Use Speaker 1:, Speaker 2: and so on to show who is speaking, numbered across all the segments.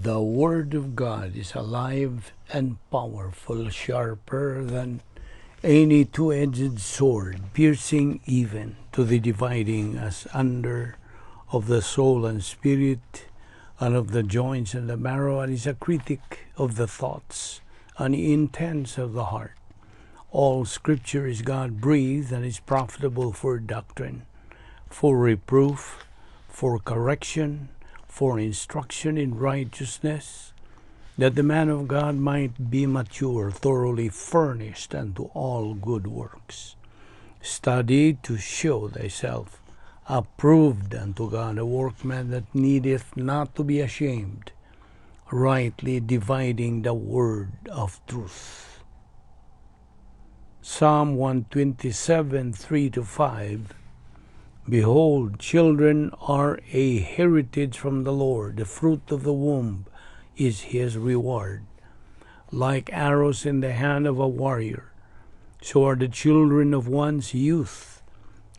Speaker 1: The Word of God is alive and powerful, sharper than any two-edged sword, piercing even to the dividing asunder of the soul and spirit, and of the joints and the marrow, and is a critic of the thoughts and intents of the heart. All Scripture is God-breathed and is profitable for doctrine, for reproof, for correction, for instruction in righteousness, that the man of God might be mature, thoroughly furnished unto all good works. Study to show thyself approved unto God, a workman that needeth not to be ashamed, rightly dividing the word of truth. Psalm 127, 3-5. Behold, children are a heritage from the Lord. The fruit of the womb is his reward. Like arrows in the hand of a warrior, so are the children of one's youth.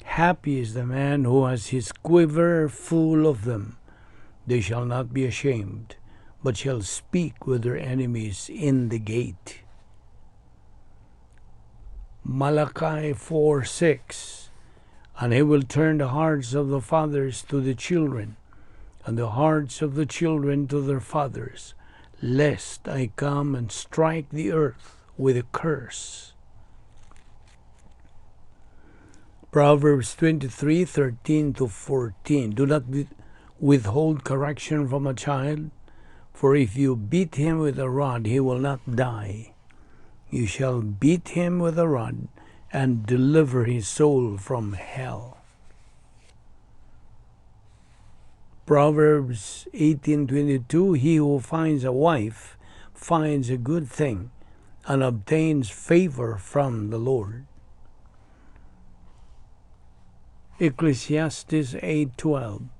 Speaker 1: Happy is the man who has his quiver full of them. They shall not be ashamed, but shall speak with their enemies in the gate. Malachi 4:6. And he will turn the hearts of the fathers to the children, and the hearts of the children to their fathers, lest I come and strike the earth with a curse. Proverbs 23:13-14. Do not withhold correction from a child, for if you beat him with a rod, he will not die. You shall beat him with a rod and deliver his soul from hell. Proverbs 18:22. He who finds a wife finds a good thing and obtains favor from the Lord. Ecclesiastes 8:12.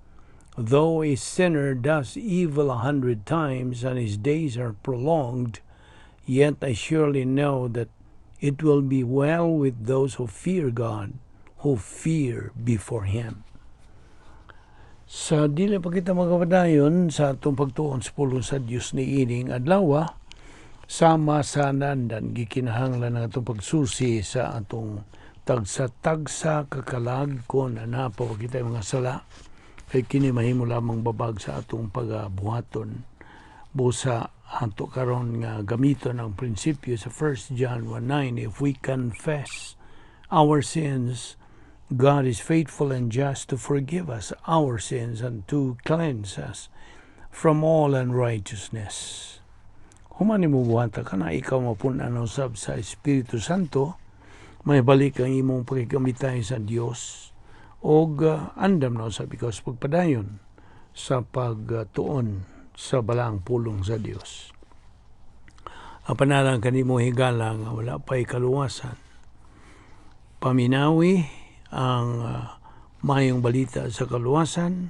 Speaker 1: Though a sinner does evil 100 times and his days are prolonged, yet I surely know that it will be well with those who fear God, who fear before Him. Sa dili pa kita magapadayon sa atong pagtuon sa pulong sa Dios niining adlaw, sama sa nandan gikinahanglan ang atong pagsusi sa atong tagsa-tagsa kakalag kon ana pa kita mga sala, kay kini mahimo lamang babag sa atong pagabuhaton. Busa ato karon nga gamiton ang prinsipyo sa 1 John 1:9, if we confess our sins, God is faithful and just to forgive us our sins and to cleanse us from all unrighteousness. Human nimo buhata ka na ikaw mapun-an usab sa Espiritu Santo, may balik ang imong pakikamitay sa Dios og andam na usab ikaw sa pagpadayon sa pagtuon sa balaang pulong sa Dios. Ang panalang kanimo higala nga wala pa'y kaluwasan. Paminawi ang mayong balita sa kaluwasan,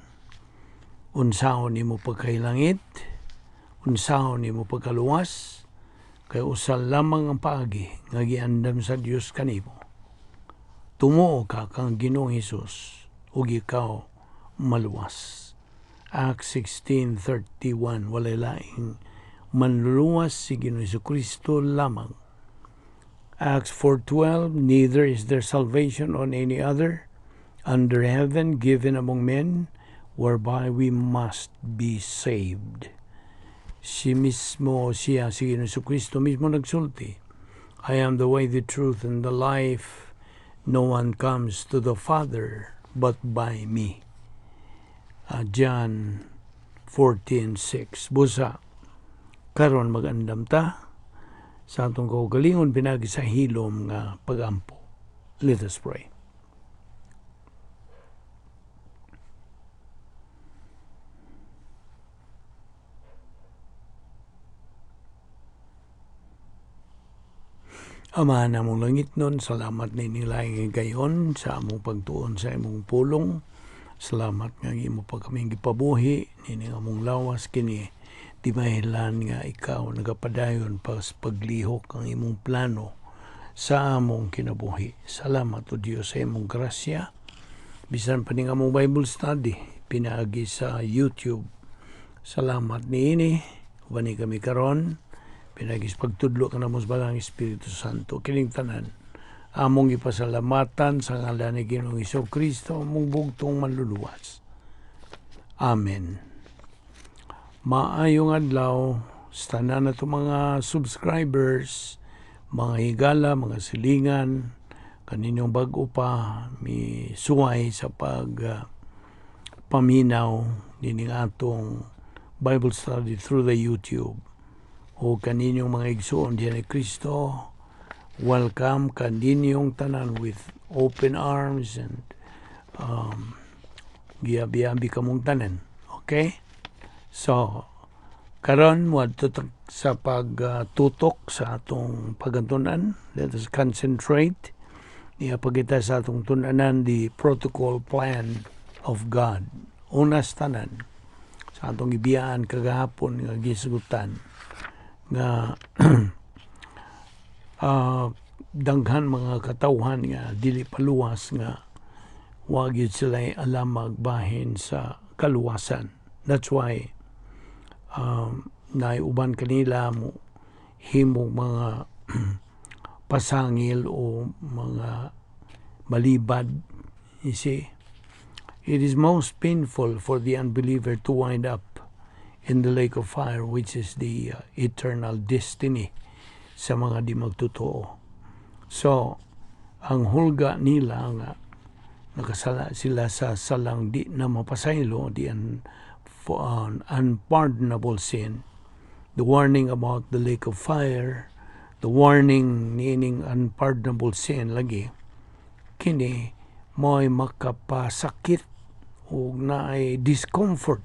Speaker 1: unsaon nimo pagkailangit, unsaon nimo pagkaluwas, kay usa lamang ang paagi nga giandam sa Dios kanimo. Tumuo ka kang Ginoong Hesus ug ikaw maluwas. Acts 16:31, walay laing manluluwas si Ginoong Hesukristo lamang. Acts 4:12, neither is there salvation on any other under heaven given among men whereby we must be saved. Si mismo siya, si Ginoong Hesukristo mismo nagsulti, I am the way, the truth, and the life. No one comes to the Father but by me. John 14:6. Busa, karon magandam ta sa atong kaugalingon pinagi sa hilom nga pagampo. Let us pray. Ama namong langit nun, salamat nining laing higayon sa among pagtuon sa imong pulong. Salamat nga imo pa kaming gipabuhi nining among lawas kini di mahilan nga ikaw nagapadayon pa sa paglihok ang imong plano sa among kinabuhi. Salamat o Dios sa imong grasya. Bisan pa ning among Bible study pinaagi sa YouTube. Salamat niini. Ubani kami karon pinaagi sa pagtudlo kanamo sa Balaang Espiritu Santo. Kining tanan among ipasalamatan sa ngalan ni Ginoong Kristo, among bugtong Manluluwas. Amen. Maayong adlaw sa tanan nato mga subscribers, mga higala, mga silingan, kaninyong bag-o pa mi suway sa pag paminaw nining atong Bible study through the YouTube. O kaninyong mga igsuon diyan ni Kristo, welcome kaninyong tanan with open arms and giabi-abi kamong tanan. Okay? So, karon moadto sa pagtutok sa atong pagatunan. Let us concentrate. Niya pagita sa atong tunanan, the protocol plan of God. Unas tanan sa atong ibiyaan kagahapon nga gisgutan nga daghan mga katawhan nga dili paluwas, nga wa gyud sila alam magbahin sa kaluwasan. That's why naay uban kanila mo himog mga pasangil o mga malibad. You see, it is most painful for the unbeliever to wind up in the lake of fire, which is the eternal destiny sa mga di magtotoo. So, ang hulga nila nga nakasala sila sa salang di na mapasaylo, the unpardonable sin, the warning about the lake of fire, the warning niining unpardonable sin lagi, kini mo'y makapasakit ug naay discomfort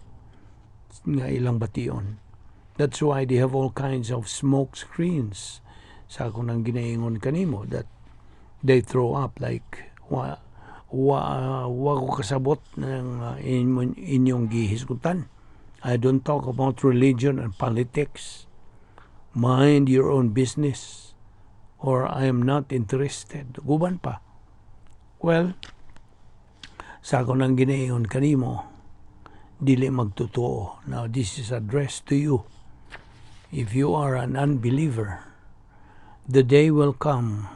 Speaker 1: nga ilang bation. That's why they have all kinds of smoke screens sa ako nang ginaingon kanimo that they throw up like wa wa wa ko kasabot ng inyong gihisgutan. I don't talk about religion and politics. Mind your own business or I am not interested. Guban pa. Well, sa ako nang ginaingon kanimo, dili magtotoo. Now, this is addressed to you. If you are an unbeliever, the day will come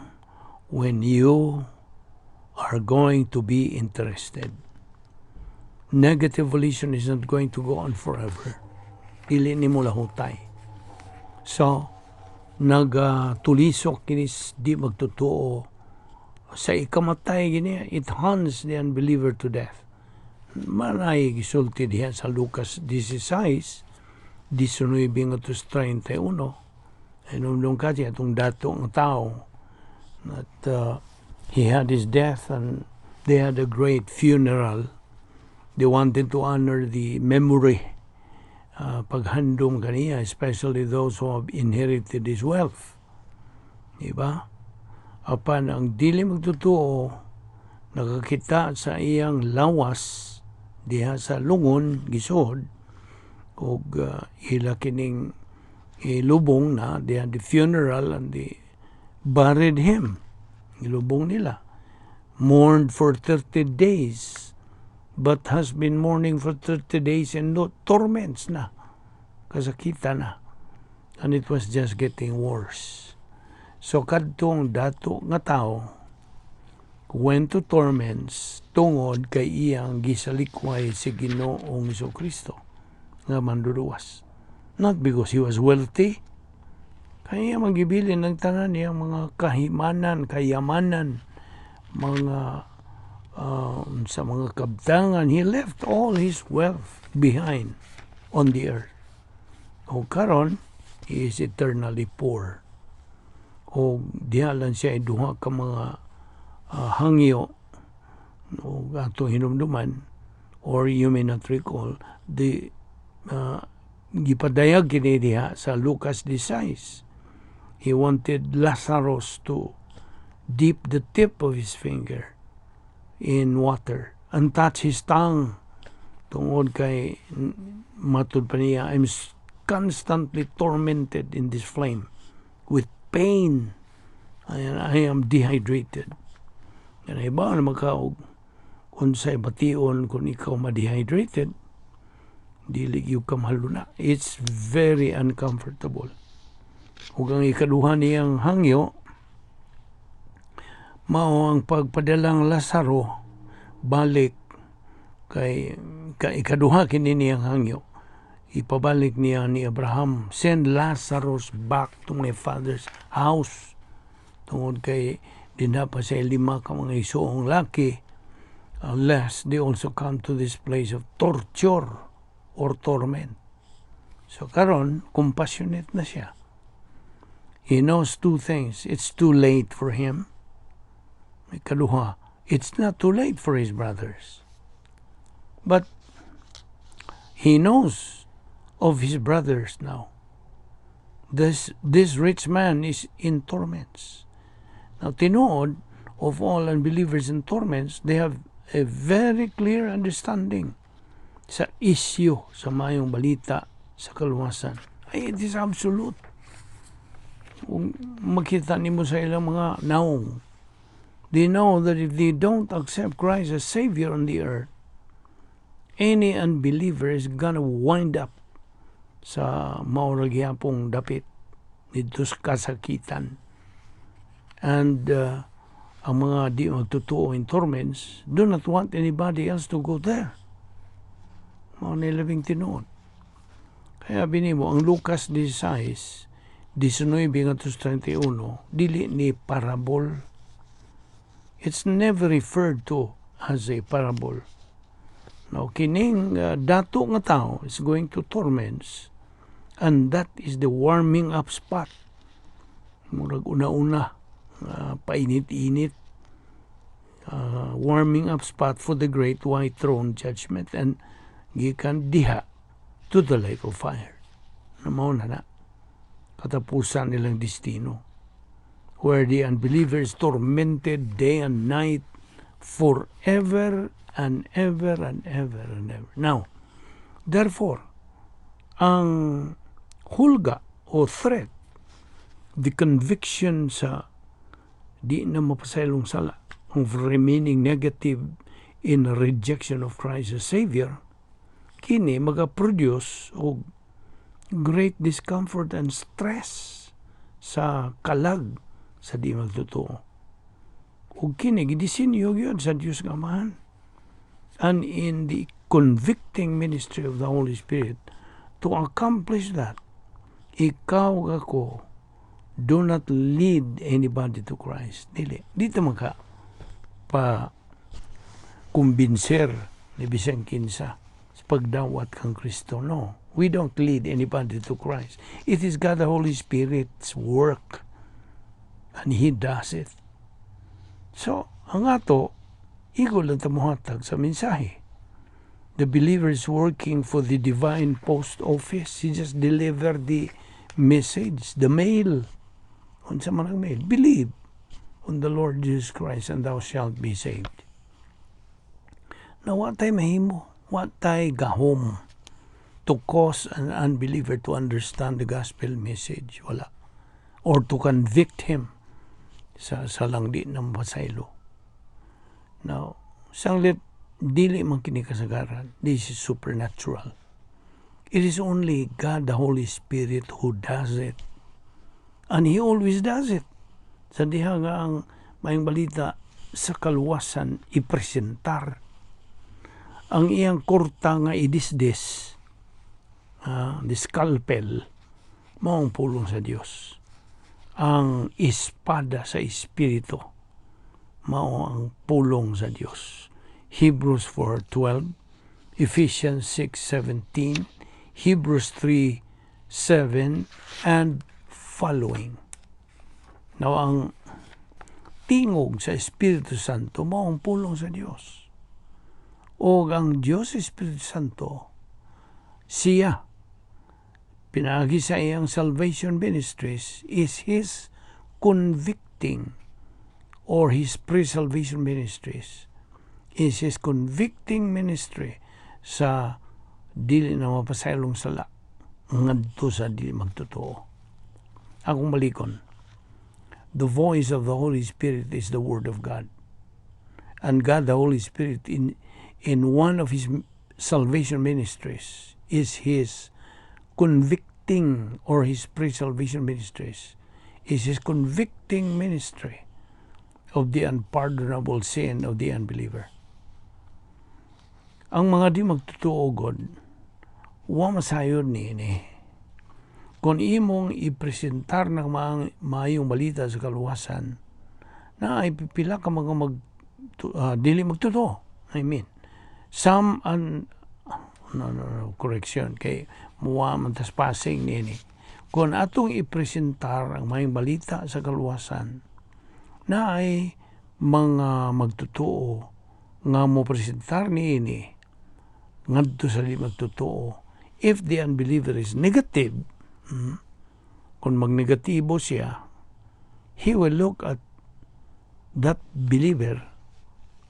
Speaker 1: when you are going to be interested. Negative volition is not going to go on forever. Dili nimo lahutay. So, nagtulisok kinis di magtotoo sa ikamatay gini. It hunts the unbeliever to death. Manay gisulti diha sa Lucas 16, 19 to 31. Hinumdum ka atong dato nga tao that he had his death and they had a great funeral. They wanted to honor the memory, paghandom kaniya, especially those who have inherited his wealth. Diba? Apan ang dili magtotoo nakakita sa iyang lawas diha sa lungon gisuod og ila kining ilubong na. They had the funeral and they buried him. Ilubong nila, mourned for 30 days, but has been mourning for 30 days and no torments na, kasakitan na, and it was just getting worse. So kadtong dato nga tao went to torments tungod kay iyang gisalikway si Ginoong Kristo nga Manduluwas. Not because he was wealthy. Kaya magibilin ng tanan niyang mga kahimanan, kayamanan, mga sa mga kabtangan. He left all his wealth behind on the earth. O karon, he is eternally poor. O diha lang siya duha ka mga hangyo o atong hinumduman, or you may not recall the gipadayag kini diha sa Lucas 16. He wanted Lazarus to dip the tip of his finger in water and touch his tongue tungod kay matud pa niya, "I'm constantly tormented in this flame with pain and I am dehydrated." Yan iba na makaog unsay bation kung ikaw ma-dehydrated. Dili gyud ka mahaluna. It's very uncomfortable. Ug ang ikaduha niyang hangyo mao ang pagpadalang Lazaro balik kay ikaduha kini niyang hangyo. Ipabalik niya ni Abraham, "Send Lazarus back to my father's house," tungod kay dinha pa sa lima ka mga igsuong laki, unless they also come to this place of torture or torment. So karon, compassionate na siya. He knows two things: it's too late for him. Ikaduha, it's not too late for his brothers, but he knows of his brothers now. This rich man is in torments. Now, tinuod, of all unbelievers in torments, they have a very clear understanding sa issue sa mayong balita sa kaluwasan. Ay, it is absolute. Kung makita nimo sa ilang mga naong, they know that if they don't accept Christ as Savior on the earth, any unbeliever is gonna wind up sa mao ra gihapong dapit didto sa kasakitan. And ang mga di magtotoo in torments do not want anybody else to go there. Mao ni labing tinuod. Kaya binimo ang Lucas 16, 19 ngadto 31, dili ni parable. It's never referred to as a parable. Now, kining dato nga tao is going to torments, and that is the warming up spot. Murag una-una, painit-init, warming up spot for the great white throne judgment and gikan diha to the lake of fire. Na mao na na katapusan nilang destino, where the unbeliever is tormented day and night forever and ever and ever and ever. Now, therefore, ang hulga o threat, the conviction sa di na mapasaylong sala, of remaining negative in rejection of Christ as Savior, kini maga-produce og great discomfort and stress sa kalag sa di magtotoo. Ug kini gidisenyo gyud sa Dios nga Amahan. And in the convicting ministry of the Holy Spirit to accomplish that, ikaw, ako, do not lead anybody to Christ. Dili. Dito man ka pa kumbinser ni bisan kinsa sa pagdawat kang Kristo. No. We don't lead anybody to Christ. It is God the Holy Spirit's work. And He does it. So, ang ato, igo lang ta mohatag sa mensahe. The believer is working for the divine post office. He just deliver the message, the mail. Unsa man ang mail? "Believe on the Lord Jesus Christ and thou shalt be saved." Now, wa tay mahimo, wa tay gahom to cause an unbeliever to understand the gospel message. Wala. Or to convict him sa salang di na mapasaylo. Now, sanglit dili man kini kasagaran. This is supernatural. It is only God the Holy Spirit who does it. And He always does it. Sa diha nga ang maayong balita sa kaluwasan ipresentar, ang iyang kurta nga idisdis, the scalpel, mao ang pulong sa Dios. Ang espada sa Espiritu mao ang pulong sa Dios. Hebrews 4:12, Ephesians 6:17, Hebrews 3:7 and following. Now, ang tingog sa Espiritu Santo mao ang pulong sa Dios. O ang Dios Espiritu Santo, siya pinaagi sa iyang salvation ministries, is His convicting, or His pre-salvation ministries is His convicting ministry sa dili na mapasaylong sala ngadto sa dili magtotoo. Akong balikon. The voice of the Holy Spirit is the Word of God. And God the Holy Spirit, in one of His salvation ministries, is His convicting or His pre-salvation ministries is His convicting ministry of the unpardonable sin of the unbeliever. Ang mga di magtotoo god, wa masayod niini. Kung imong ipresentar ng maayong balita sa kaluwasan, na ay pipila ka mga dili magtotoo. I mean, some un, no, correction, kay muwa man tas passing niini. Kung atong ipresentar ang maayong balita sa kaluwasan, na ay mga magtotoo nga mo presentar niini ngadto sa di magtotoo, if the unbeliever is negative, kung magnegatibo siya, he will look at that believer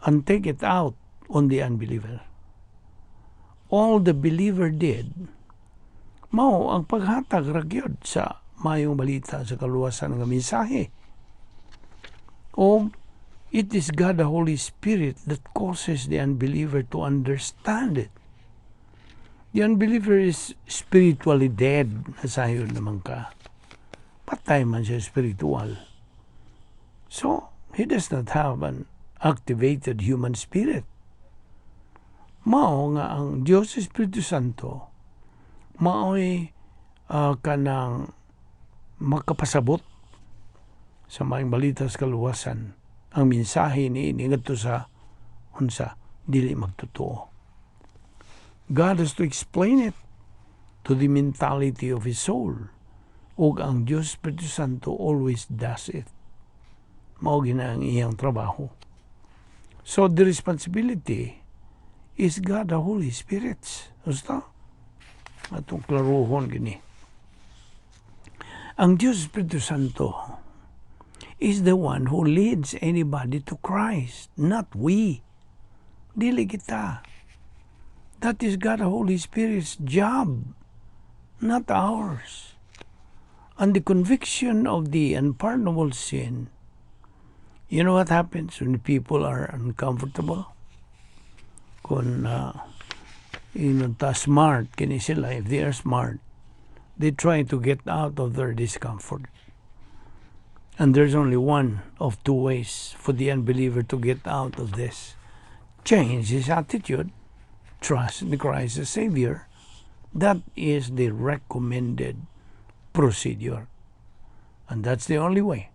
Speaker 1: and take it out on the unbeliever. All the believer did mao ang paghatag ra gyud sa maayong balita sa kaluwasan nga mensahe. O it is God the Holy Spirit that causes the unbeliever to understand it. The unbeliever is spiritually dead. Nasayod naman ka. Patay man siya spiritual. So, he does not have an activated human spirit. Mao nga ang Diyos Espiritu Santo mao'y kanang makapasabot sa maayong balita sa kaluwasan, ang mensahe ni ini ngadto sa unsa dili magtotoo. God has to explain it to the mentality of his soul. Ug ang Diyos Espiritu Santo always does it. Mao gina ang iyang trabaho. So the responsibility is God the Holy Spirit. Basta atong klaruhon gini. Ang Diyos Espiritu Santo is the one who leads anybody to Christ, not we. Dili kita. That is God the Holy Spirit's job, not ours. And the conviction of the unpardonable sin, you know what happens when people are uncomfortable? Kung ta smart kini sila, if they are smart, they try to get out of their discomfort. And there's only one of two ways for the unbeliever to get out of this. Change his attitude, trust in Christ as Savior. That is the recommended procedure. And that's the only way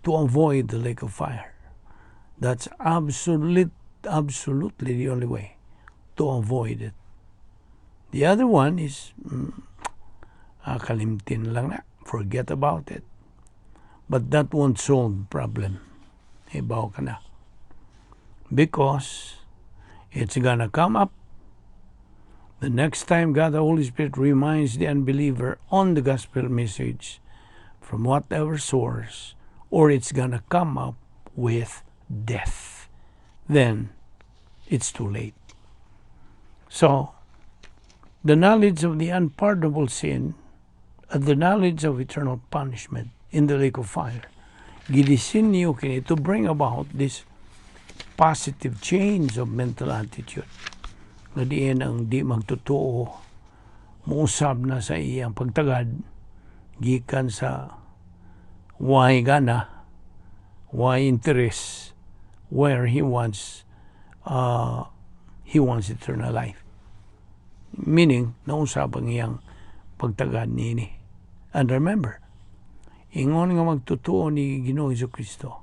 Speaker 1: to avoid the lake of fire. That's absolutely the only way to avoid it. The other one is kalimtin lang na. Forget about it. But that won't solve the problem. Ibaw ka na. Because it's gonna come up the next time God the Holy Spirit reminds the unbeliever on the gospel message from whatever source, or it's gonna come up with death. Then it's too late. So, the knowledge of the unpardonable sin and the knowledge of eternal punishment in the lake of fire, gidisinyo kini to bring about this positive change of mental attitude. Nga diin ang di magtotoo muusab na sa iyang pagtagad gikan sa why gana, why interest, where he wants eternal life. Meaning, nausab ang iyang pagtagad niini. And remember, ingon nga magtotoo ni Ginoong Kristo,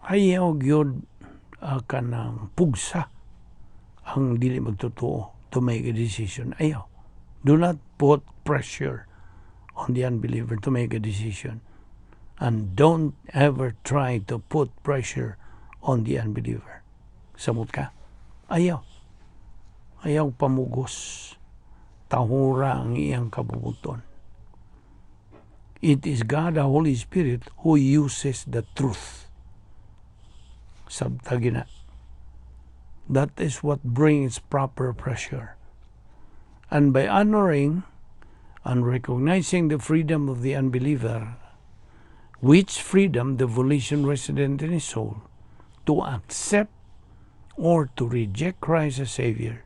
Speaker 1: ayaw gyud kanang pugsa ang dili magtotoo to make a decision. Ayaw. Do not put pressure on the unbeliever to make a decision. And don't ever try to put pressure on the unbeliever. Samot ka? Ayaw. Ayaw pamugos. Tahura ang iyang kabubuton. It is God the Holy Spirit who uses the truth. Sabta gina. That is what brings proper pressure. And by honoring and recognizing the freedom of the unbeliever, which freedom the volition resident in his soul, to accept or to reject Christ as Savior,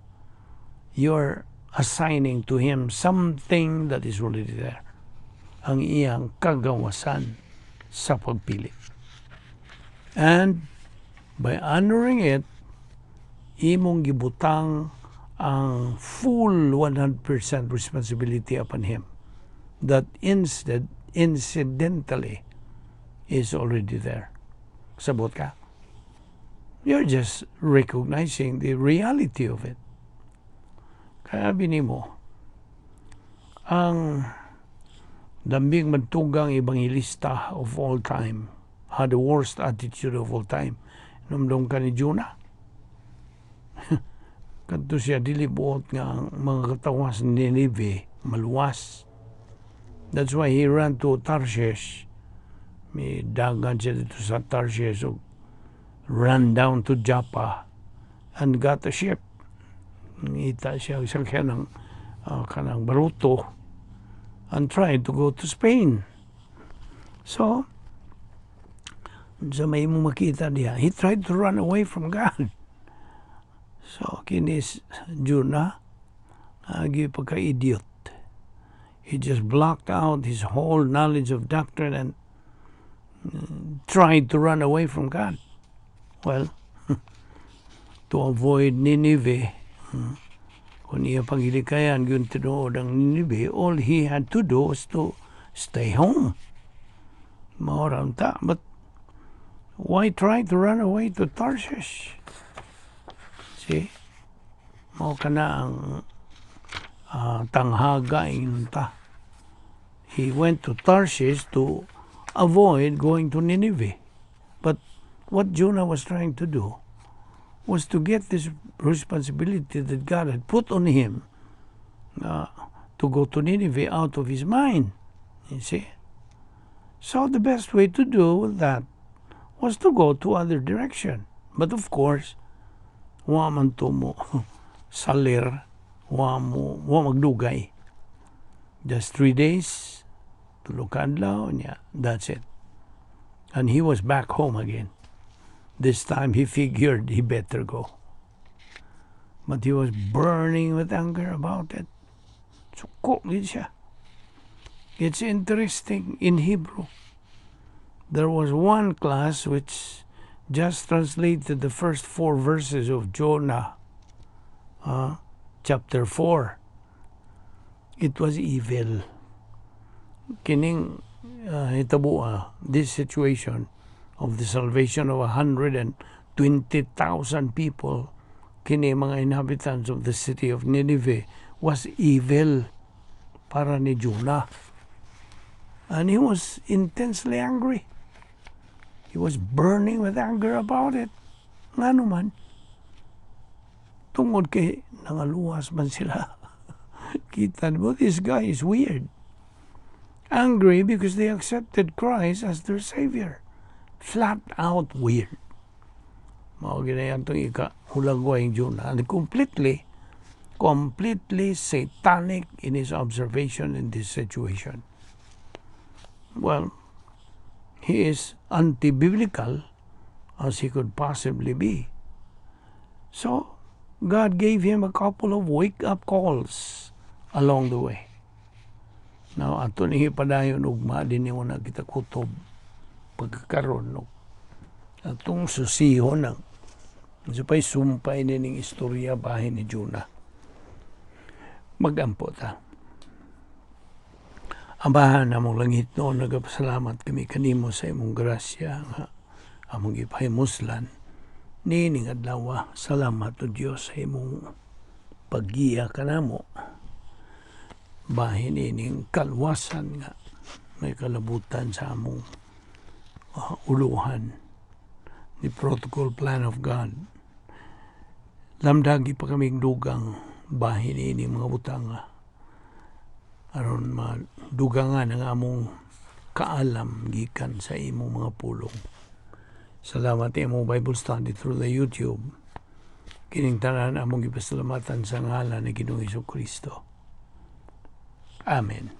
Speaker 1: You're assigning to him something that is already there. Ang iyang kagawasan sa pagpili. And by honoring it, imong gibutang ang full 100% responsibility upon him that instead, incidentally, is already there. Sabot ka? You're just recognizing the reality of it. Kaya mo, ang lambing magtugang ebanghelista of all time had the worst attitude of all time. Hinumdom ka ni Jonah. Kadto siya, dili buot nga ang mga katawas ni Nineveh maluwas. That's why he ran to Tarshish. May dagan siya didto sa Tarshish. So, ran down to Joppa and got a ship. Ngita siya sakyan ng kanang baruto and tried to go to Spain. So, sa may mo makita diya, he tried to run away from God. So, kini si Jonah, agi pagka-idiot. He just blocked out his whole knowledge of doctrine and tried to run away from God. Well, to avoid Nineveh, kung iya pagilikayan yun tinuod ang Nineveh, all he had to do was to stay home. Mao ra ta. But why try to run away to Tarshish? See? Mao kana ang tanghaga ingon ta. He went to Tarshish to avoid going to Nineveh. But what Jonah was trying to do was to get this responsibility that God had put on him to go to Nineveh out of his mind. You see? So the best way to do that was to go to other direction. But of course, wa man to mo salir, wa mo wa magdugay. Just 3 days, tulo ka adlaw, niya, that's it. And he was back home again. This time he figured he better go. But he was burning with anger about it. Suko gid siya. It's interesting in Hebrew. There was one class which just translated the first four verses of Jonah, chapter 4. It was evil. Kining hitabua, this situation of the salvation of 120,000 people, kini mga inhabitants of the city of Nineveh, was evil para ni Jonah. And he was intensely angry. He was burning with anger about it. Ngano man? Tungod kay nangaluwas man sila. Kita mo, this guy is weird. Angry because they accepted Christ as their Savior. Flat out weird. Mao gyud atong ika hulagway Jonah. And completely, completely satanic in his observation in this situation. Well, he is anti-biblical as he could possibly be. So, God gave him a couple of wake-up calls along the way. Now, ato ni padayon ugma din mo na kita kutob pagkakaroon, no? Atong susihon ang sa sumpay nining istorya bahin ni Jonah. Magampo ta. Amahan namong langitnon, nagapasalamat kami kanimo sa imong grasya nga among gipahimuslan niining adlaw. Salamat o Dios sa imong paggiya kanamo bahin ining kalwasan nga may kalabutan sa among uluhan, the protocol plan of God. Lamdagi pa kaming dugang bahin ini mga butanga aron madugangan ang among kaalam gikan sa imong mga pulong. Salamat imong Bible study through the YouTube. Kining tanan among gipasalamatan sa ngalan ni Ginoong Kristo. Amen.